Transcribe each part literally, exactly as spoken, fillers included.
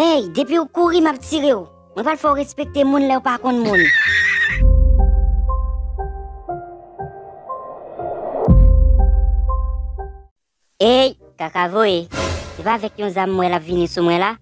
Ey, depi w kouri, m ap tire w. Mwen pral fè w respekte moun lè w pa konn moun. Ey, kaka voye. Se pa avèk yon zam m wè l ap vini sou mwen la?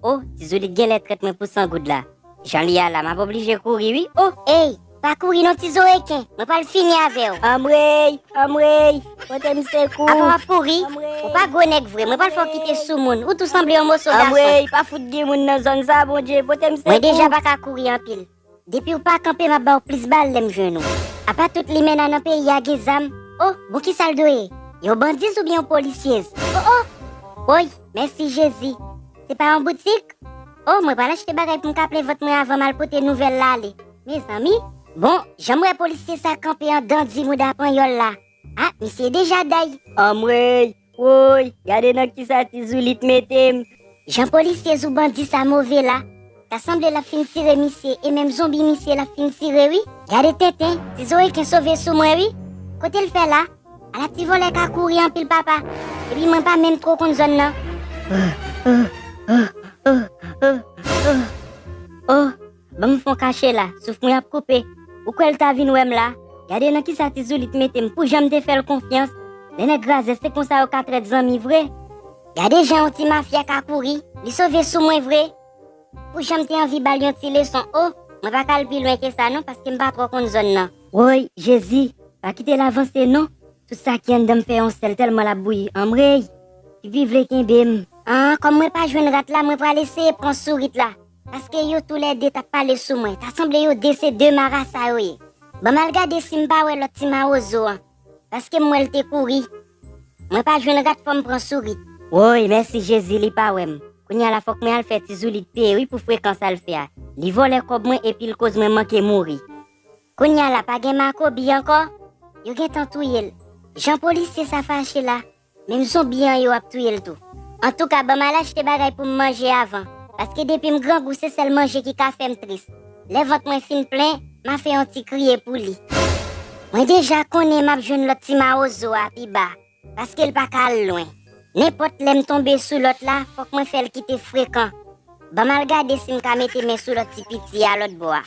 O, ti Zoulit genlè trèt mwen pou san goud la. Jan li a la, m ap oblije kouri wi. O! Ey, pa kouri non ti zo reken. Mwen pral fini avè w. Anmwey, anmwey, pote m sekou. Apa w ap kouri? Anmwey. Ou pa gwo nèg vre. Mwen pral fè w kite sou moun. Ou tou sanble yon moso gason. Anmwey, pa fout gen moun nan zòn sa, Bondye, pote m sekou. Mwen deja pa ka kouri anpil. Depi w pa kanpe, m ap ba w plis bal lè m jwenn ou. Apa tout limena nan peyi a gen zam? O, bon kisa l dwe ye? Yon bandiz oubyen yon polisyez? O, o! Woy, mèsi Jezi. Se pa yon boutik? O, mwen pral achte bagay pou m ka plen vant mwen avan m al pote nouvèl la ale. Mezanmi, bon, jan m wè polisye sa kanpe anndan di mouda panyòl la. A, misye deja day. Anmwey, woy, gade nan kisa ti Zoulit mete m. Jan polisye zou bandi sa move la. Ta sanble l ap fin tire misye e menm zonbi misye l ap fin tire wi. Gade tenten, ti zo reken sove sou mwen wi. Kote l fè la? Ala ti vòlè ka kouri anpil papa. Epi mwen pa menm two konn zòn nan. O, ban m fè yon kache la, souf mwen ap koupe. Ou kwè l ta vin wè m la? Gade nan kisa ti Zoulit mete m pou jan m te fè l konfyans. Lè nèg razè se konsa yo ka trèt zanmi vre. Gade jan yon ti mafya ka kouri, li sove sou mwen vre. Pou jan m te anvi ba l yon ti leson, o, mwen pa ka al pi lwen ke sa non, paske m pa twò konn zòn nan. Woy, Jezi, pa kite l avanse non. Tout sa ki anndan m fè yon sèl tèlman l ap bouyi. Anmwey, pipi vle kenbe m. An, kòm mwen pa jwenn rat la, mwen pral eseye pran sourit la. Paske yo toulède t ap pale sou mwen. Ta sanble yo de se de marasa yo ye. Ban m al gade si m pa wè lòt ti mawozo an. Paske m wè l te kouri. Mwen pa jwenn rat, fò m pran sourit. Woy, mèsi Jezi, li pa wè m. Kounye a la fòk mwen al fè ti Zoulit peye wi pou frekan sa l fè a. Li vòlè kòb mwen epi l koz mwen manke mouri. Kounye a la pa gen makobi ankò? Yo gentan touye l. Jan polisye sa fache la, menm zonbi an yo ap touye l tou. Antouka, ban m al achte bagay pou m manje avan, paske depi m grangou se sèl manje ki ka fè m tris. Lè vant mwen fin plen, m a fè yon ti kriye pou li. Mwen deja konnen m ap jwenn lòt ti mawozo a pi ba. Paske l pa ka al lwen. Nenpòt lè m tonbe sou lòt la, fòk mwen fè l kite frekan. Ban m al gade si m ka mete men sou lòt ti piti a lòt bò a.